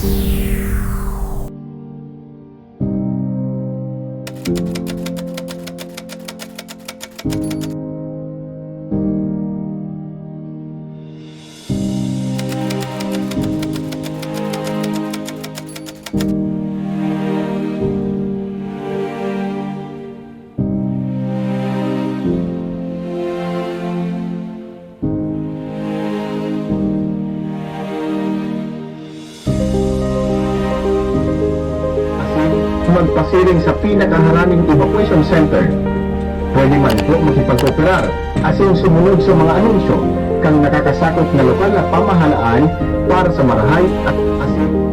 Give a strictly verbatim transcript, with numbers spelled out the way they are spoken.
Asin magpasiring sa pinakaharaming evacuation center. Pwede man po makipag-kooperar asin sumunod sa mga anunsyo kan nakakasakop na lokal na pamahalaan para sa marahay at asin